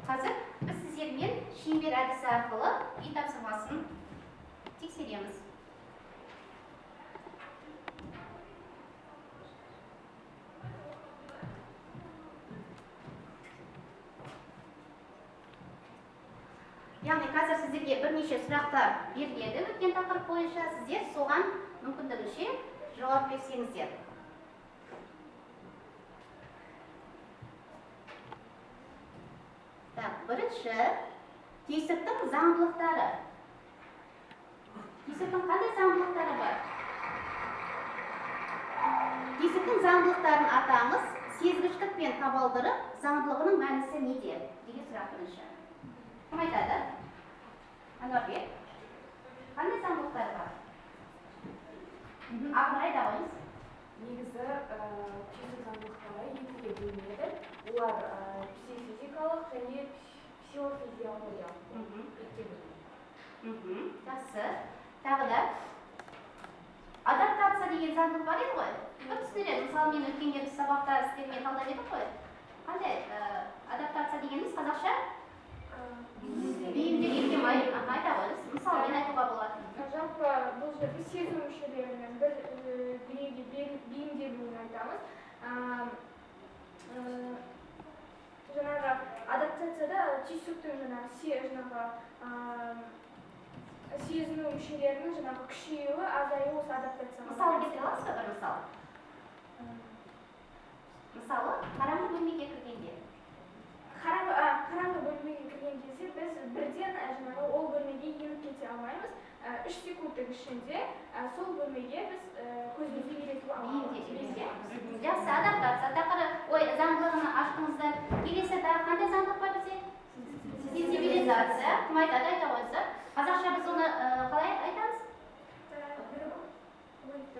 Қазір біз сіздермен шеңбер әдісі арқылы үй тапсырмасын тексереміз. Яғни қазір сіздерге бірнеше сұрақтар беріледі өткен тақырып бойынша, сіздер соған мүмкіндігінше жауап берсеңіздер. Так, бірінші, түйсіктің заңдылықтары. Түйсіктің қандай заңдылықтары бар? Түйсіктің заңдылықтарын атаңыз, сезгіштік пен табалдырық заңдылығының мәнісі неде? Деген сұрақ бірінші. Кім айтады? Ануарбек. Қандай заңдылықтары бар? Ақнұр айта қойыңыз. Негізі, түйсік заңдылықтары екіге бөлінеді. Олар психофизикалық және психофизиологиялық екіге бөлінеді. Жақсы. Тағы да адаптация деген заңдылық бар еді ғой? Кім түсіндіреді? Мысалы, мен өткенде біз сабақта сіздермен талдап едік қой. Қандай адаптация дегеніміз қазақша? Бейімделу екен, айта қойыңыз. Мысалы, мен айтуға болады. Жалпы бұл жерде сезім мүшелерінің бір дүниеге бейімделуін айтамыз. Жаңағы адаптацияда түйсіктің жаңағы сезіну мүшелерінің жаңағы күшеюі, азаюы осы адаптацияға Мысал келтіре аласыз ба бір мысал? Мысалы, қараңғы бөлмеге кіргенде. Қараңғы бөлмеге кірген кезде біз бірден жаңағы ол бөлмеге еніп кете алмаймыз. 3 секундтың ішінде сол бөлмеге біз көзімізді үйретіп аламыз. Бейімделеміз, иә? Жақсы, адаптация тақыры, ой, заңдылығын аштыңыздар. Келесі тағы қандай заңдылық бар бізде? Сенсибилизация. Кім айтады, айта қойса. Қазақша біз оны қалай айтамыз? Бірігу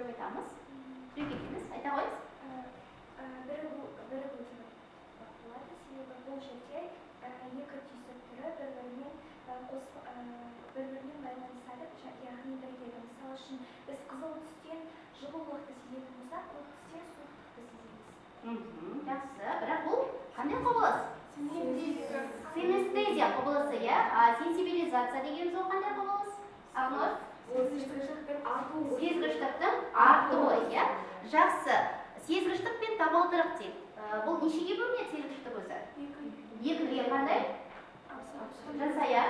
айтамыз. Бірігу кетеміз. Айта қойыңыз. Бірігу деп болады, себебі бұл жерде екі түйсік түрі бір-бірімен байланысады, яғни бірігеді. Мысалы үшін, біз қызыл түстен жылулықты сезетін болсақ, көк түстен суықтықты сеземіз. Жақсы, бірақ бұл қандай құбылыс? Синестезия құбылысы, иә? А сенсибилизация дегеніміз ол қандай құбылыс? Ақнұр? Сезгіштіктің артуы. Сезгіштіктің артуы, иә? Жақсы. Сезгіштік пен табалдырық дейік. Бұл нешеге бөлінеді сезгіштік өзі? Екіге. Қандай? Жансая.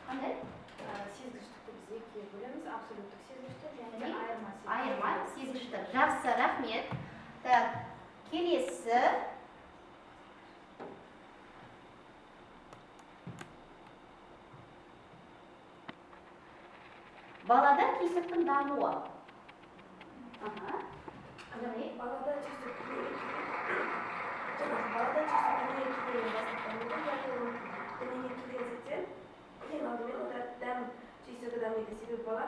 Қандай? Сезгіштікті біз екіге бөлеміз. Абсолюттік сезгіштік және де Және айырма сезгіштік. Айырма сезгіштік. Жақсы, рахмет. Так, келесі. Балада түйсіктің дамуы. Аха. Жанай. Балада түйсік жаңағы балада түйсік дүниеге келгеннен бастап дамиды, яғни ол дүниеге келген сәттен ең алдымен онда дәм түйсігі дамиды, себебі бала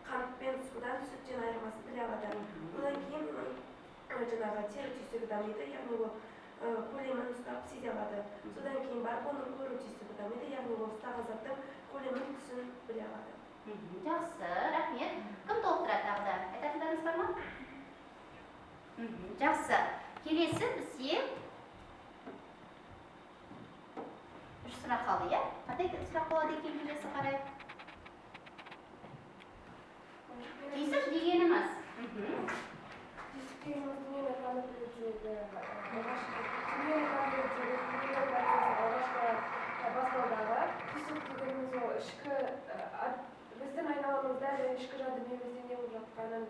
қант пен судан, сүттен айырмасын біле алады. Одан кейін оның жаңағы тері түйсігі дамиды, яғни ол көлемін ұстап сезе алады. Содан кейін барып оның көру түйсігі дамиды, яғни ол ұстаған заттың көлемін, түсін біле алады. Жақсы, рахмет. Кім толықтырады тағы да? Айтатындарыңыз бар ма? Жақсы. Келесі бізде үш сұрақ қалды, иә? Қандай сұрақ болады екен келесі қарай? Түйсік дегеніміз. Түйсік дегеніміз дүниені танып білудегі алғашқы, дүниені танып білудегі дүниені процесі алғашқы бастаудағы түйсік дегеніміз ол ішкі біздің айналамызда және ішкі жан дүниемізде не болып жатқанын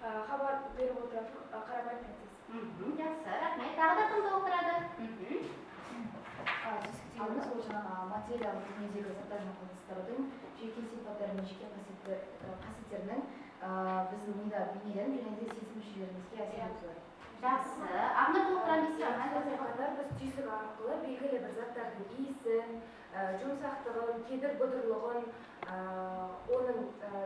хабар беріп отыратын қарапайым процесс. Жақсы, рахмет. Тағы да кім толықтырады? Түйсік дегеніміз ол жаңағы материалдық дүниедегі заттар мен құбылыстардың жеке сипаттары мен жеке қасиеттерінің біздің мида бейнеленіп және де сезім мүшелерімізге әсер етуі. Жақсы. Ақнұр толықтырамын дейсіз бе? Сонымен қатар біз түйсік арқылы белгілі бір заттардың иісін, жұмсақтығын, кедір-бұдырлығын, оның,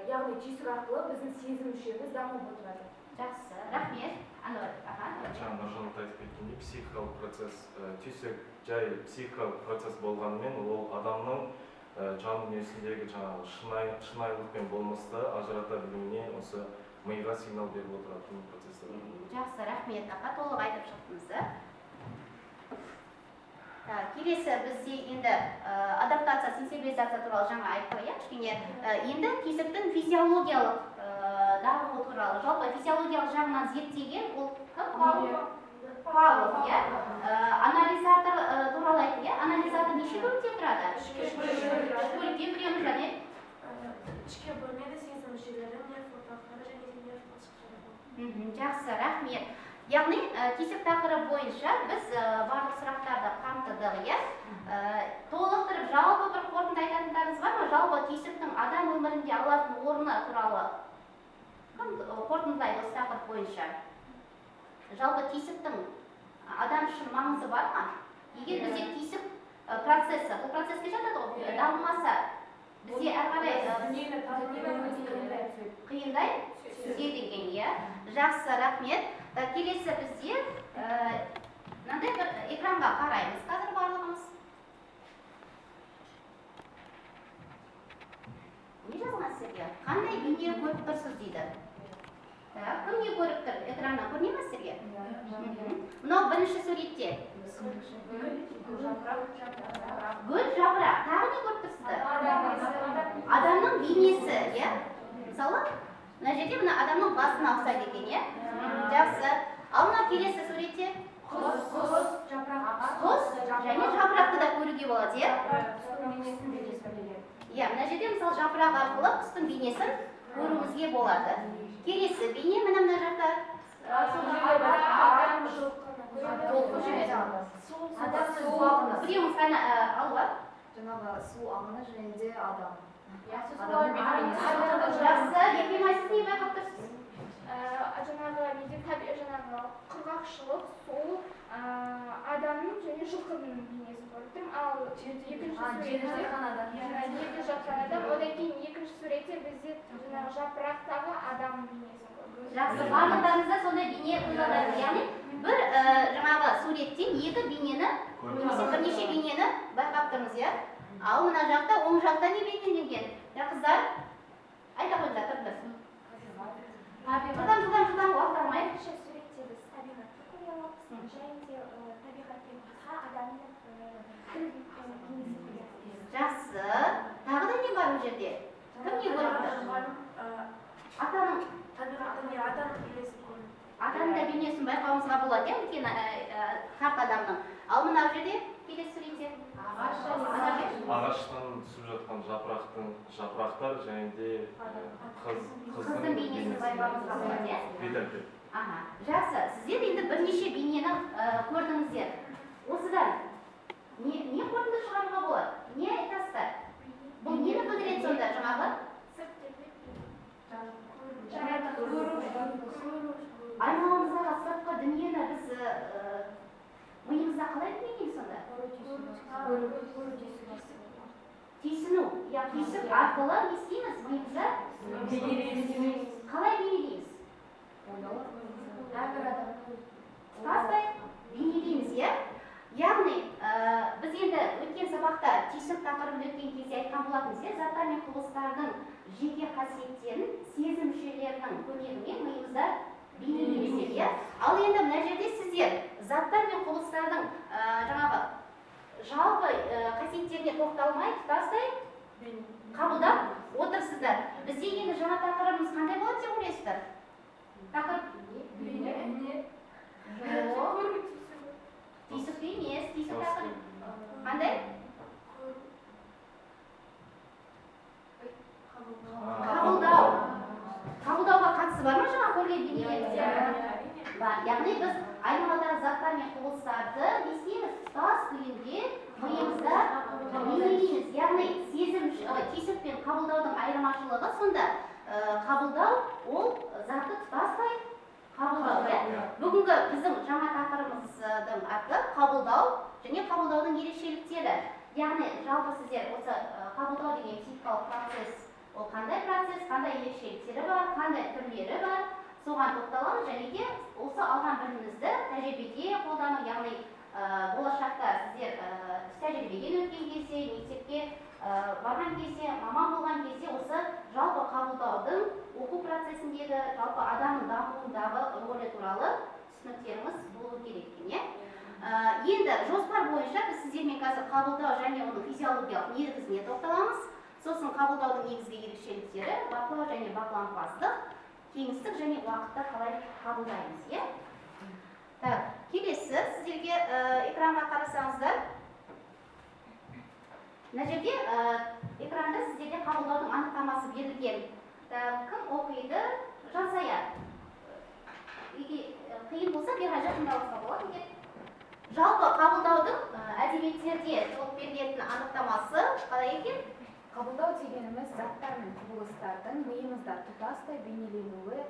яғни түйсік арқылы біздің сезім мүшеміз дамып отырады. Жақсы, рахмет. Ануар, аха. Жаңа Нұржан айтып кеткендей, психикалық процесс, түйсік жай психикалық процесс болғанымен, ол адамның жан дүниесіндегі жаңағы шынайылық пен болмысты ажырата білуіне осы миға сигнал беріп отыратын процесстер. Жақсы, рахмет. Аха, толық айтып шықтыңыз. Так, келесі Келесі бізде енді адаптация, сенсибилизация туралы жаңа айттық, иә, кішкене. Енді түйсіктің физиологиялық дамуы туралы, жалпы физиологиялық жағынан зерттеген ол кім? Павлов, иә. Анализатор туралы айтты, иә. Анализатор неше бөліктен тұрады? Үш бөліктен біреуін және Ішке бөлінеді сезім мүшелері, нерв орталықтары және нерв талшықтары. Жақсы, рахмет. Яғни түйсік тақырыбы бойынша біз барлық сұрақтарды қамтыдық, иә. Толықтырып жалпы бір қорытынды айтатындарыңыз бар ма? Жалпы түйсіктің адам өмірінде алатын орны туралы кім қорытындылайды осы тақырып бойынша? Жалпы түйсіктің адам үшін маңызы бар ма? Егер бізде түйсік процесі, бұл процеске жатады ғой, дамымаса, бізде әрі қарай қиындай түседі екен, иә. Жақсы, рахмет. Келесі бізде мынандай бір экранға қараймыз қазір барлығымыз. Не жазған сіздерге? Қандай бейне көріп тұрсыз дейді. Так, кім не көріп тұр? Экраннан көріне ме сіздерге? Мынау бірінші суретте. Гүл, жапырақ. Тағы не көріп тұрсыздар? Адамның бейнесі, иә? Мысалы, мына жерде мына адамның басына ұқсайды екен, иә? Жақсы. Ал мына келесі суретте құс және жапырақты да көруге болады, иә? Иә, мына жерде мысалы жапырақ арқылы құстың бейнесін көруімізге болады. Келесі бейне міне мына жақта. Біреуіңіз ғана алуа. Жаңағы су ағыны және де адам. Жақсы, Еркемай, сіз не байқап тұрсыз? Жаңағы неде жаңағы құрғақшылық, сол адамның және жылқының бейнесін көріп тұрмын. Ал екінші суретте жерде жатқан адам, одан кейін екінші суретте бізде жаңағы жапырақтағы адамның бейнесін көрдік. Жақсы, барлықтарыңызда сондай бейне қолданады. Яғни бір жаңағы суреттен екі бейнені, немесе бірнеше бейнені байқап тұрмыз, иә? Ал мына жақта, оң жақта не бейнеленген? Қыздар, айта қойыңыздар, тұрыңдар. Жылдам, жылдам, жылдам, уақыт алмай. Бірінші суретте біз табиғатты көре аламыз, және де табиғатпен қоса адамның бейнесін көре аламыз. Жақсы. Тағы да не бар бұл жерде? Кім не көріп тұр? Атаның. Табиғаттың не, атаның бейнесін көріп. Атаның да бейнесін байқауымызға болады, иә, үлкен қарт адамның. Ал мына жерде келесі суретте ағаштан түсіп жатқан жапырақтар және де қыздың бейнесін байқауымызға болады, иә? Бет. Аха, жақсы. Сіздер енді бірнеше бейнені көрдіңіздер. Осыдан не қорытынды шығаруға болады? Не айтасыздар? Бұл нені білдіреді сонда жаңағы? Айналамыздағы сыртқы дүниені біз миымызда қалай бейнелейміз сонда? Түйсіну, я түйсік арқылы не істейміз миымызда? Қалай бейнелейміз? Тұтастай бейнелейміз, иә? Яғни, біз енді өткен сабақта түйсік тақырыбын өткен кезде айтқан болатынбыз, иә, заттар мен құбылыстардың жеке қасиеттерін сезім мүшелерінің көмегімен миымызда бейнелейміз деп, иә? Ал енді мына жерде сіздер заттар мен құбылыстардың жаңағы жалпы қасиеттеріне тоқталмай тұтастай қабылдап отырсыздар. Бізде енді жаңа тақырыбымыз қандай болады деп ойлайсыздар? Тақырып жоқ. Түйсік емес, түйсік тақырып. Қандай? Қабылдау. Қабылдауға қатысы бар ма жаңа көрген бейнелерімізде? Бар. Яғни біз айналадағы заттар мен құбылыстарды не істейміз? Тұтас күйінде миымызда бейнелейміз. Яғни сезім, түйсік пен қабылдаудың айырмашылығы сонда қабылдау ол затты тұтастай қабылдау, иә? Бүгінгі біздің жаңа тақырыбымыздың аты қабылдау және қабылдаудың ерекшеліктері. Яғни жалпы сіздер осы қабылдау деген психикалық процесс, ол қандай процесс, қандай ерекшеліктері бар, қандай түрлері бар, соған тоқталамыз және де осы алған білімімізді тәжірибеде қолдану, яғни болашақта сіздер іс тәжірибеден өткен кезде, мектепке барған кезде, маман болған кезде осы жалпы қабылдаудың оқу процесіндегі, жалпы адамның дамуындағы рөлі туралы түсініктеріңіз болу керек екен, иә? Енді Енді жоспар бойынша біз сіздермен қазір қабылдау және оның физиологиялық негізіне тоқталамыз. Сосын қабылдаудың негізгі ерекшеліктері, бақылау және бақыланбастық, кеңістік және уақытты қалай қабылдаймыз, иә? Так, келесі сіздерге экранға қарасаңыздар. Мына жерде экранда сіздерге қабылдаудың анықтамасы берілген. Так, кім оқиды? Жансая. Қиын болса, бері жақындауыңызға болады екен. Жалпы қабылдаудың әдебиеттерде толық берілетін анықтамасы қалай екен? Қабылдау дегеніміз заттар мен құбылыстардың миымызда тұтастай бейнеленуі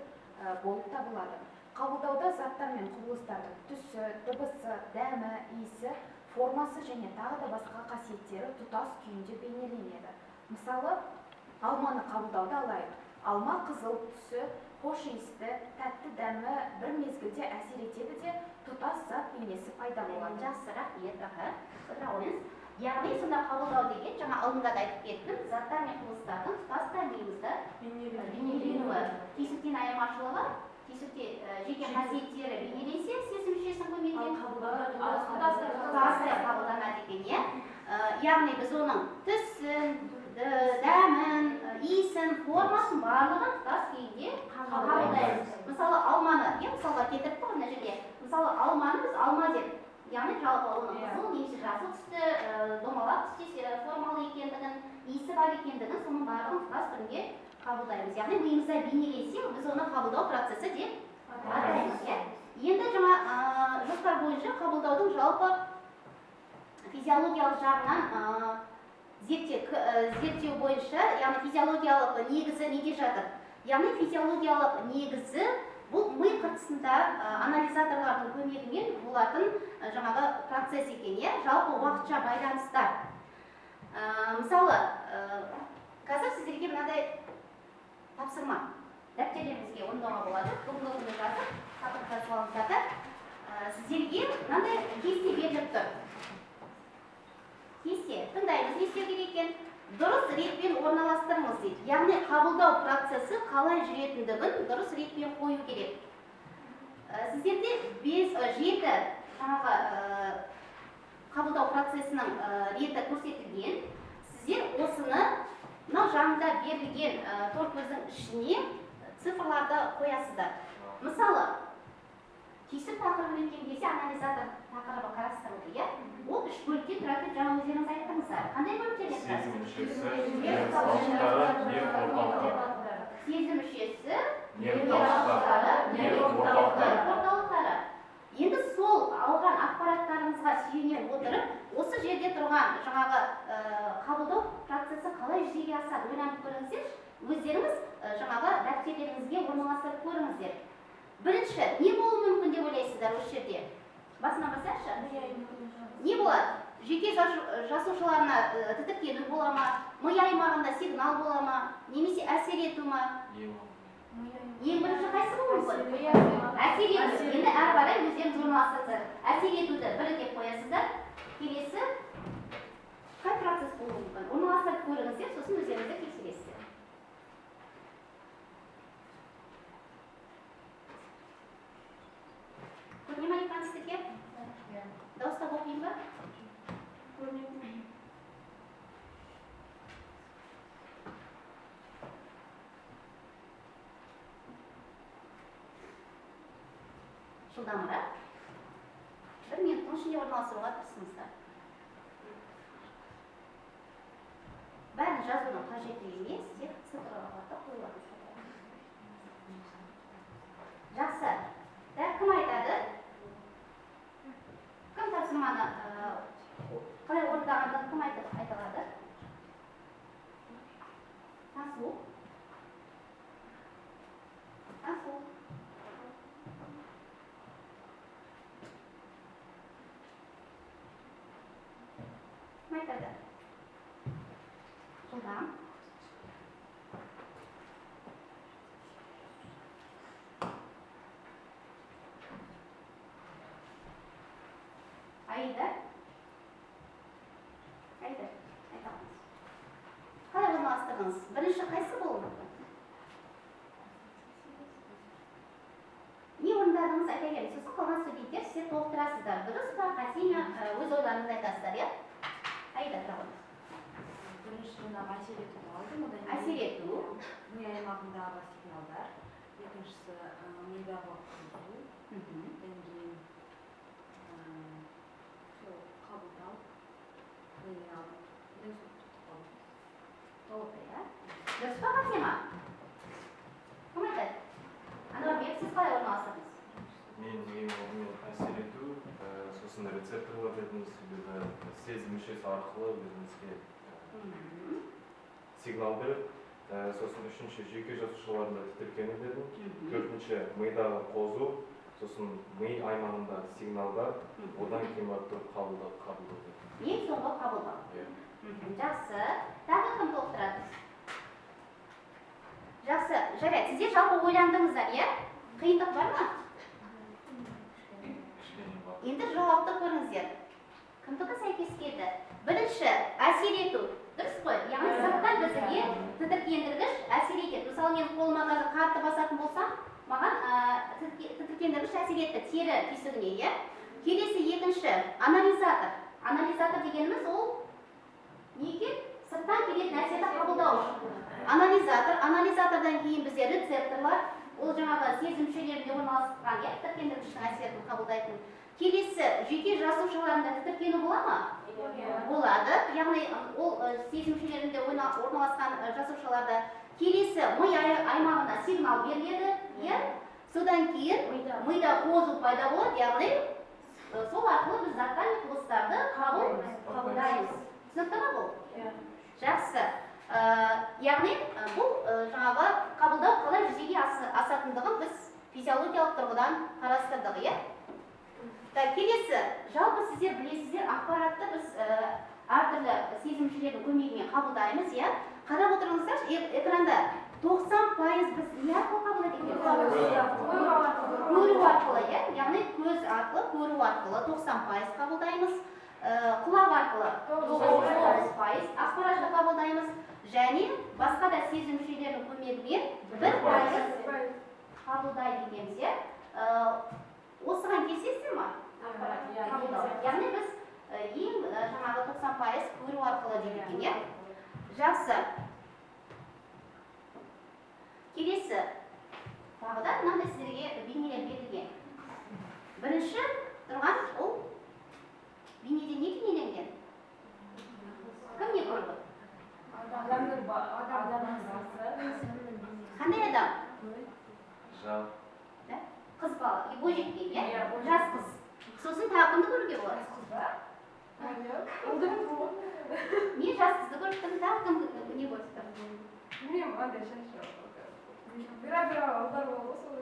болып табылады. Қабылдауда заттар мен құбылыстардың түсі, дыбысы, дәмі, иісі, формасы және тағы да басқа қасиеттері тұтас күйінде бейнеленеді. Мысалы, алманы қабылдауды алайық. Алма қызыл түсі, хош иісті, тәтті дәмі бір мезгілде әсер етеді де тұтас зат бейнесі пайда болады. Жақсы, рахмет. Аха, отыра қойыңыз. Яғни сонда қабылдау деген жаңа алдында да айтып кеттім, заттар мен құбылыстардың тұтастай миымызда бейнеленуі. Түйсіктен айырмашылығы, түйсікте жеке қасиеттері бейнеленсе, сезім мүшесінің көмегімен тұтастай қабылданады екен, иә? Яғни біз оның түсін, дәмін, иісін, формасын барлығын тұтас күйінде қабылдаймыз. Мысалы, алманы, иә, мысалға келтіріп қой мына жерде. Мысалы, алманы біз алма деп, яғни жалпы оның қызыл немесе жасыл түсті, домалақ түсте формалы екендігін, иісі бар екендігін, соның барлығын тұтас түрінде қабылдаймыз. Яғни миымызда бейнеленсе, біз оны қабылдау процесі деп атаймыз, иә? Енді жаңа жоспар бойынша қабылдаудың жалпы физиологиялық жағынан зерттеу бойынша, яғни физиологиялық негізі неде жатыр? Яғни физиологиялық негізі бұл ми қыртысында анализаторлардың көмегімен болатын жаңағы процесс екен, иә? Жалпы уақытша байланыстар. Мысалы, қазір сіздерге мынадай тапсырма дәптерлеріңізге орындауға болады. Бүгінгі күні жазып, тақырып жазып алыңыздар да. Сіздерге мынандай кесте беріліп тұр. Кесте, тыңдаймыз, не істеу керек екен? Дұрыс ретпен орналастырыңыз дейді. Яғни қабылдау процесі қалай жүретіндігін дұрыс ретпен қою керек. Сіздерде 5-7 жаңағы қабылдау процесінің реті көрсетілген. Сіздер осыны мынау жанында берілген торкөздің ішіне цифрларды қоясыздар. Мысалы, түйсік тақырыбын өткен кезде анализатор тақырыбы қарастырылды, иә? Ол үш бөліктен тұрады деп жаңа өздеріңіз айттыңыздар. Қандай бөліктерден тұрады? Сезім мүшесі, нерв талшықтары, нерв орталықтары. Сезім мүшесі, нерв талшықтары, нерв орталықтары. Орталықтары. Енді сол алған ақпараттарыңызға сүйене отырып, осы жерде тұрған жаңағы қабылдау процесі қалай жүзеге асады ойланып көріңіздерші. Өздеріңіз жаңағы дәптерлеріңізге орналастырып көріңіздер. Бірінші, не болуы мүмкін деп ойлайсыздар осы жерде? Басынан бастайықшы. Не болады? Жеке жасушаларына тітіркену бола ма? Ми аймағында сигнал бола ма? Немесе әсер ету ма? Ең бірінші қайсы болуы мүмкін? Әсер ету. Енді әрі қарай өздеріңіз орналастырыңыздар. Әсер етуді бірі деп қоясыздар. Келесі қай процесс болуы мүмкін? Орналастырып көріңіздер, сосын өздеріңізді тексересіздер. Көріне ме экран сіздерге? Дауыстап оқиын ба? Көрінеді. Жылдамырақ. Бір минуттың ішінде орналастыруға тырысыңыздар. Бәрін жазудың қажеті емес, тек цифрларды қойылатын. Жақсы. Так, кім айтады? Кім тапсырманы қалай орындағандығын кім айта алады? Таңсұлу. Таңсұлу. Кім айтады? Жылдам. Аида. Аида, айта алыңыз. Қалай орналастырдыңыз? Бірінші қайсы болуы мүмкін? Не орындадыңыз айта беріңіз. Сосын қалған студенттер сіздер толықтырасыздар. Дұрыс па, қате ме, ойларыңызды айтасыздар, иә? Аида, тұра қойыңыз. Бірінші жаңағы әсер етуді алдым, одан кейін әсер ету, ми аймағындағы сигналдар, екіншісі мидағы қызу, одан кейін сол қабылдау, одан алдым, одан соң тоқтап қалдым. Толды, иә? Дұрыс па, Фатима? Кім айтады? Ануарбек, сіз қалай орналастырдыңыз? Мен ең алдымен әсер ету, сосын рецепторлар дедім, себебі сезім мүшесі арқылы өзімізге сигнал береді. Сосын үшінші жүйке жасушаларында тітіркену дедім. Төртінші мидағы қозу, сосын ми аймағында сигналдар, одан кейін барып тұрып қабылдау дедім. Ең соңғы қабылдау. Иә. Жақсы. Тағы кім толықтырады? Жақсы, жарайды. Сіздер жалпы ойландыңыздар, иә? Қиындық бар ма? Кішкене бар. Енді жауапты көріңіздер. Кімдікі сәйкес келді? Бірінші, әсер ету. Дұрыс қой? Яғни сырттан бізге тітіркендіргіш әсер етеді. Мысалы, мен қолыма қазір қатты басатын болсам, маған тітіркендіргіш әсер етті тері түйсігіне, иә? Келесі екінші, анализатор. Анализатор дегеніміз ол не екен? Сырттан келетін әсерді қабылдаушы. Анализатор, анализатордан кейін бізде рецепторлар, ол жаңағы сезім мүшелерінде орналасқан, иә, тітіркендіргіштің әсерін қабылдайтын. Келесі, жүйке жасушаларында тітіркену бола ма? Болады. Яғни ол сезім мүшелерінде орналасқан жасушаларда. Келесі, ми аймағына сигнал беріледі, иә? Содан кейін мида қозу пайда болады, яғни сол арқылы біз заттар мен құбылыстарды қабылдаймыз. Түсінікті ма бұл? Жақсы. Яғни бұл жаңағы қабылдау қалай жүзеге асатындығын біз физиологиялық тұрғыдан қарастырдық, иә? Келесі, жалпы сіздер білесіздер, ақпаратты біз әртүрлі сезім мүшелердің көмегімен қабылдаймыз, иә? Қарап отырыңыздаршы, экранда 90% біз не арқылы қабылдайды екенбіз? Көру арқылы, иә? Яғни көз арқылы, көру арқылы 90% қабылдаймыз. Құлақ арқылы 99% ақпаратты қабылдаймыз. Және басқа да сезім мүшелерінің көмегімен 1% қабылдайды екенбіз, иә? Осыған келісесіздер ма? Ақпарат қабылдау. Яғни біз ең жаңағы 90% көру арқылы дейді екен, иә? Жақсы. Келесі. Тағы да мынандай сіздерге бейнелер берілген. Бірінші тұрған ол бейнеде не бейнеленген? Кім не көрді? Адамның басы. Қандай адам? Жан. Қыз бала, бойжеткен, иә? Жас қыз. Сосын тағы кімді көруге болады? Мен жас қызды көріп тұрмын, тағы кім не көріп тұр? Білмеймін, андай шашы. Бір-бір ұлдар болды сол.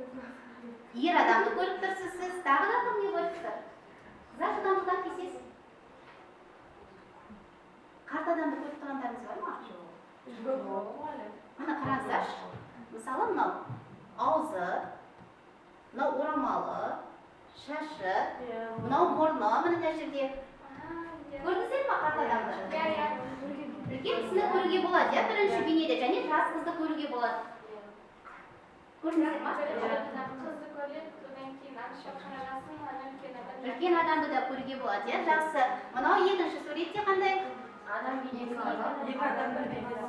Ер адамды көріп тұрсыз сіз, тағы да кім не көріп тұр? Қыздар жылдам-жылдам кесесіз. Қарт адамды көріп тұрғандарыңыз бар ма? Жоқ. Мына қараңыздаршы. Мысалы, мынау аузы, мынау орамалы, шашы, мынау мұрны, мына жерде. Көрдіңіздер ме қарт адамды? Иә. Үлкен кісіні көруге болады, иә, бірінші бейнеде, және жас қызды көруге болады. Көрдіңіздер ма? Қызды көреді, одан кейін аңшы қарағасын, ана үлкен адам. Үлкен адамды да көруге болады, иә, жақсы. Мынау екінші суретте қандай? Адам бейнесі. Екі адам бір бейнесі.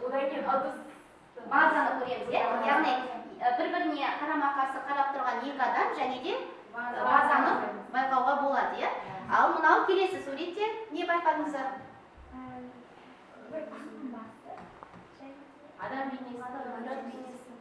Одан кейін ыдыс. Вазаны көреміз, иә? Яғни бір-біріне қарама-қарсы қарап тұрған екі адам және де вазаны байқауға болады, иә? Ал мынау келесі суретте не байқадыңыздар? Бір құстың басы. Адам бейнесі.